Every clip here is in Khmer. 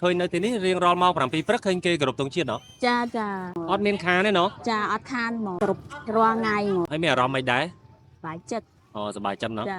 ឃើញនៅទីនេះរៀងរាល់ម៉ោង7ព្រឹកឃើញគេគោរពទង់ជាតិណោះ ចាចា អត់មានខានទេណោះ ចាអត់ខានហ្មងគ្រប់រាល់ថ្ងៃហ្មង ហើយមានអារម្មណ៍មិនដែរ បាយចិត្ត អូសប្បាយចិត្តណោះ ចា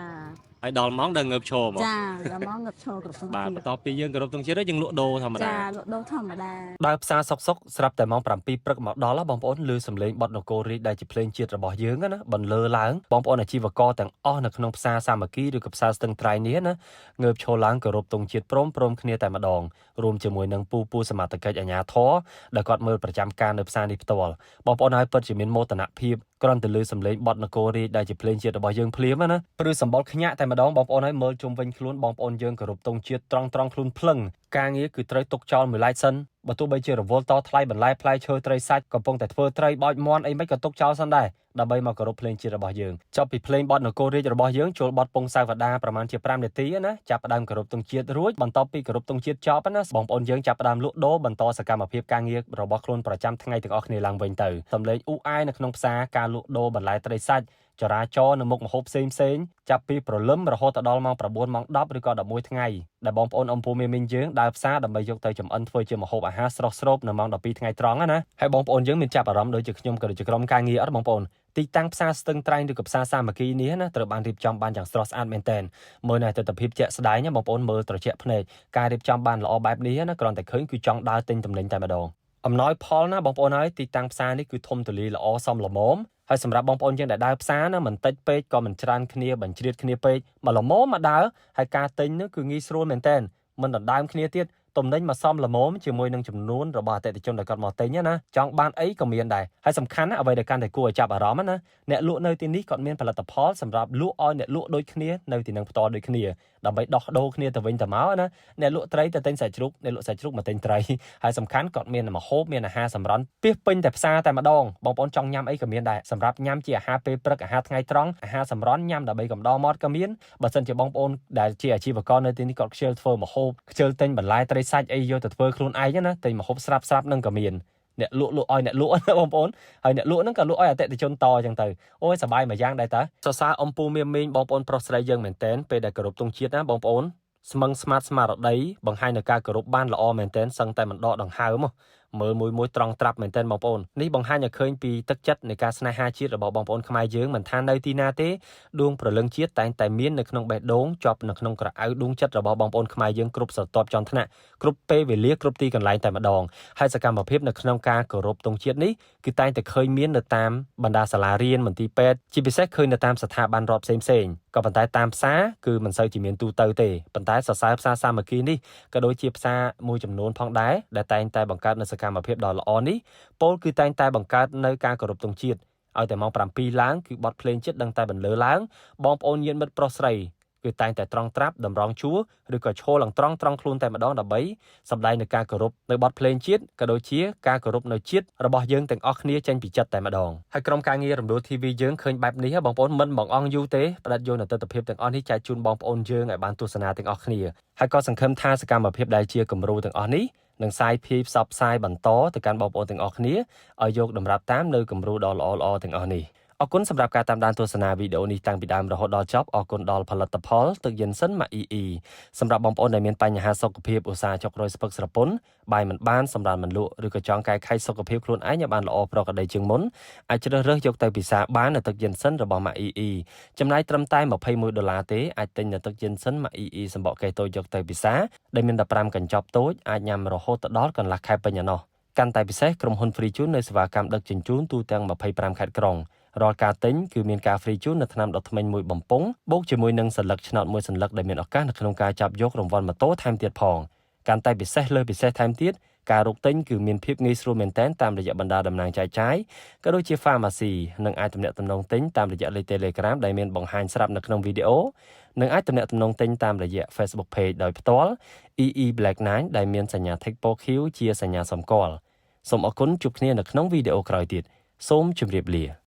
ហើយដល់ម៉ោងដល់ងើបឈរហ្មង ចាដល់មកងើបឈរគ្រប់ទង់ បាទ ជាតិ បន្ទាប់ពីយើងគោរពទង់ជាតិហើយយើងលក់ដូរធម្មតា ចាលក់ដូរធម្មតា ដើរផ្សារសុកសុកស្រាប់តែម៉ោង7ព្រឹកមកដល់ហ៎បងប្អូនឮសំឡេងបទនគររាជដែលជាភ្លេងជាតិរបស់យើងណាបន្លឺឡើងបងប្អូនអាជីវករទាំងអស់នៅក្នុងផ្សារសាមគ្គីឬក៏ផ្សារស្ទឹងត្រែងនេះណាងើបឈរឡើងគោរពទង់ជាតិព្រមព្រំគ្នាតែម្ដងរួមជាមួយនឹងពូពូសមត្ថកិច្ចអាជ្ញាធរដែលគាត់មើលប្រចាំការនៅផ្សារនេះផ្ទាល់បងប្អូនហើយពិតជាមានមោទនភាពគ្រាន់តែឮសំឡេងបទនគររាជដែលជាភ្លេងជាតិរបស់យើងភ្លាមណាព្រឺសម្បុរខ្ញាក់តែម្ដងបងប្អូនហើយមើលជុំវិញខ្លួនបងប្អូនយើងគោរពទង់ជាតិត្រង់ត្រង់ខ្លួនភ្លឹងការងារគឺត្រូវទុកចោលមួយឡែកសិនបើទោះបីជារវល់តថ្លៃបន្លែផ្លែឈើត្រីសាច់កំពុងតែធ្វើត្រីបោចមាន់អីមិនក៏ទុកចោលសិនដែរដើម្បីមកគោរពភ្លេងជាតិរបស់យើងចប់ពីភ្លេងបទនគររាជរបស់យើងចូលបទពងសាវតាប្រហែលជា5នាទីណាចាប់ផ្ដើមគោរពទង់ជាតិរួចបន្ទាប់ពីគោរពទង់ជាតិចប់ណាបងប្អូនយើងចាប់ផ្ដើមលក់ដូរបន្តសកម្មភាពការងាររបស់ខ្លួនប្រចាំថ្ងៃទាំងអស់គ្នាឡើងវិញទៅសំឡេងអ៊ូអែនៅក្នុងផ្សារការលក់ដូរបន្លែត្រីសាច់ចរាចរណ៍នៅមុខម្ហូបផ្សេងផ្សេងៗចាប់ពីព្រលឹមរហូតដល់ម៉ោង9ម៉ោង10ឬក៏11ថ្ងៃដែលបងប្អូនអំពូមេមីងយើងដើរផ្សារដើម្បីយកទៅចម្អិនធ្វើជាម្ហូបអាហារស្រស់ស្រូបនៅម៉ោង12ថ្ងៃត្រង់ណាហើយបងប្អូនយើងមានចាប់អារម្មណ៍ដូចជាខ្ញុំក៏ដូចជាក្រុមការងារអត់បងប្អូនទីតាំងផ្សារស្ទឹងត្រែងឬក៏ផ្សារសាមគ្គីនេះណាត្រូវបានរៀបចំបានយ៉ាងស្រស់ស្អាតមែនទែនមើលនៅទិដ្ឋភាពជាក់ស្ដែងណាបងប្អូនមើលត្រជាក់ភ្នែកការរៀបចំបានល្អបែបនេះណាគ្រាន់តែឃើញគឺចង់ដើរទិញទំនិញតែម្ដងអំណោយផលណាបងប្អូនហើយទីតាំងផ្សារនេះគឺធំទូលាយល្អសមល្មមហើយសម្រាប់បងប្អូនយើងដែលដើរផ្សារណាមិនតិចពេកក៏មិនច្រើនគ្នាបញ្ជ្រាតគ្នាពេកមកល្មមមកដើរហើយការទិញនោះគឺងាយស្រួលមែនទែនមិនដណ្ដើមគ្នាទៀតទំនិញមកសមល្មមជាមួយនឹងចំនួនរបស់អតិថិជនដែលគាត់មកទិញណាចង់បានអីក៏មានដែរហើយសំខាន់ណាអ្វីដែលកាន់តែគួរឲ្យចាប់អារម្មណ៍ណាអ្នកលក់នៅទីនេះគាត់មានផលិតផលសម្រាប់លក់ឲ្យអ្នកលក់ដូចគ្នានៅទីនឹងផ្ទាល់ដូចគ្នាដើម្បីដោះដូរគ្នាទៅវិញទៅមកណាអ្នកលក់ត្រីទៅទិញសាច់ជ្រូកអ្នកលក់សាច់ជ្រូកមកទិញត្រី ហើយសំខាន់គាត់មានម្ហូបមានអាហារសម្រន់ពាសពេញតែផ្សារតែម្ដងបងប្អូនចង់ញ៉ាំអីក៏មានដែរសម្រាប់ញ៉ាំជាអាហារពេលព្រឹកអាហារថ្ងៃត្រង់អាហារសម្រន់ញ៉ាំដើម្បីកំដរមាត់ក៏មានបើសិនជាបងប្អូនដែលជាអាជីវករនៅទីនេះគាត់ខ្ជិលធ្វើម្ហូបខ្ជិលទិញបន្លែត្រីសាច់អីយកទៅធ្វើខ្លួនឯងណាទិញម្ហូបស្រាប់ស្រាប់នឹងក៏មានអ្នកលក់លក់ឲ្យអ្នកលក់ណាបងប្អូនហើយអ្នកលក់ហ្នឹងក៏លក់ឲ្យអតិថិជនតអញ្ចឹងទៅអូយសប្បាយមួយយ៉ាងដែរតាសរសើរអំពូមៀមមីងបងប្អូនប្រុសស្រីយើងមែនតែនពេលដែលគោរពទង់ជាតិណាបងប្អូនស្មឹងស្មាតស្មារតីបង្ហាញនៅការគោរពបានល្អមែនទែនសឹងតែមិនដកដង្ហើមហ៎មើលមួយមួយត្រង់ត្រាប់មែនទែនបងប្អូននេះបង្ហាញឲ្យឃើញពីទឹកចិត្តនៃការស្នេហាជាតិរបស់បងប្អូនខ្មែរយើងមិនថានៅទីណាទេដួងព្រលឹងជាតិតែងតែមាននៅក្នុងបេះដូងជាប់នៅក្នុងក្រអៅដួងចិត្តរបស់បងប្អូនខ្មែរយើងគ្រប់ស្រទាប់ជាន់ថ្នាក់គ្រប់ពេលវេលាគ្រប់ទីកន្លែងតែម្ដងហើយសកម្មភាពនៅក្នុងការគោរពទង់ជាតិនេះគឺតែងតែឃើញមាននៅតាមបណ្ដាសាលារៀនមន្ទីរពេទ្យជាពិសេសឃើញនៅតាមស្ថាប័នរដ្ឋផ្សេងៗក៏ប៉ុន្តែតាមផ្សារគឺមិនសូវជាមានទូទៅទេប៉ុន្តែសរសើរផ្សារសាមគ្គីនេះក៏ដូចជាផ្សារមួយចំនួនផងដែរដែលតែងតែបង្កើតនូវសកម្មភាពដ៏ល្អនេះពោលគឺតែងតែបង្កើតនៅការគោរពទង់ជាតិឲ្យតែម៉ោង7ឡើងគឺបទភ្លេងជាតិដឹងតែបន្លឺឡើងបងប្អូនញាតិមិត្តប្រុសស្រីគឺតែងតែត្រង់ត្រាប់តម្រង់ជួរឬក៏ឈរឡើងត្រង់ត្រង់ខ្លួនតែម្ដងដើម្បីសម្ដែងនៅការគោរពនៅបទភ្លេងជាតិក៏ដូចជាការគោរពនៅជាតិរបស់យើងទាំងអស់គ្នាចេញពីចិត្តតែម្ដងហើយក្រុមការងាររំដួល TV យើងឃើញបែបនេះហ៎បងប្អូនមិនបងអង្គយូរទេផ្ដិតយកនៅទស្សនវិជ្ជាទាំងអស់នេះចែកជូនបងប្អូនយើងឲ្យបានទស្សនាទាំងអស់គ្នាហើយក៏សង្ឃឹមថាសកម្មភាពដែលជាគំរូទាំងអស់នេះនឹងសាយភាយផ្សព្វផ្សាយបន្តទៅកាន់បងប្អូនទាំងអស់គ្នាឲ្យយកតម្រាប់តាមនៅគំរូដ៏ល្អៗទាំងអស់នេះអរគុណសម្រាប់ការតាមដានទស្សនាវីដេអូនេះតាំងពីដើមរហូតដល់ចប់អរគុណដល់ផលិតផលទឹកយិនសិនម៉ាអ៊ីអ៊ីសម្រាប់បងប្អូនដែលមានបញ្ហាសុខភាពឧស្សាហ៍ចុករយស្ពឹកស្រពន់បាយមិនបានសម្រានមិនលក់ឬក៏ចង់កែខៃសុខភាពខ្លួនឯងឲ្យបានល្អប្រក្រតីជាងមុនអាចជ្រើសរើសយកទៅពិសាបាននៅទឹកយិនសិនរបស់ម៉ាអ៊ីអ៊ីចំណាយត្រឹមតែ21ដុល្លារទេអាចទិញនៅទឹកយិនសិនម៉ាអ៊ីអ៊ីសម្បកកេតូចយកទៅពិសាដែលមាន15កញ្ចប់តូចអាចញ៉ាំរហូតដល់កន្លះខែពេញឯណោះកាន់តែពិសេសក្រុមហ៊ុន Free ជូននៅសេវាកម្មដឹកជញ្ជូនទូទាំង25ខេត្តក្រុងរាល់ការទិញគឺមានការ free ជូននៅថ្នាំដុសធ្មេញមួយបំពង់បូកជាមួយនឹងសន្លឹកឆ្នោតមួយសន្លឹកដែលមានឱកាសនៅក្នុងការចាប់យករង្វាន់ម៉ូតូថែមទៀតផងកាន់តែពិសេសលើពិសេសថែមទៀតការរកទិញគឺមានភាពងាយស្រួលមែនទែនតាមរយៈបណ្ដាតំណាងចែកចាយក៏ដូចជា Pharmacy និងអាចទំនាក់ទំនងទិញតាមរយៈលេខ Telegram ដែលមានបង្ហាញស្រាប់នៅក្នុងវីដេអូនិងអាចទំនាក់ទំនងទិញតាមរយៈ Facebook Page ដោយផ្ទាល់ EE Black 9ដែលមានសញ្ញា Tick ពណ៌ខៀវជាសញ្ញាសម្គាល់សូមអរគុណជួបគ្នានៅក្នុងវីដេអូក្រោយទៀតសូមជម្រាបលា។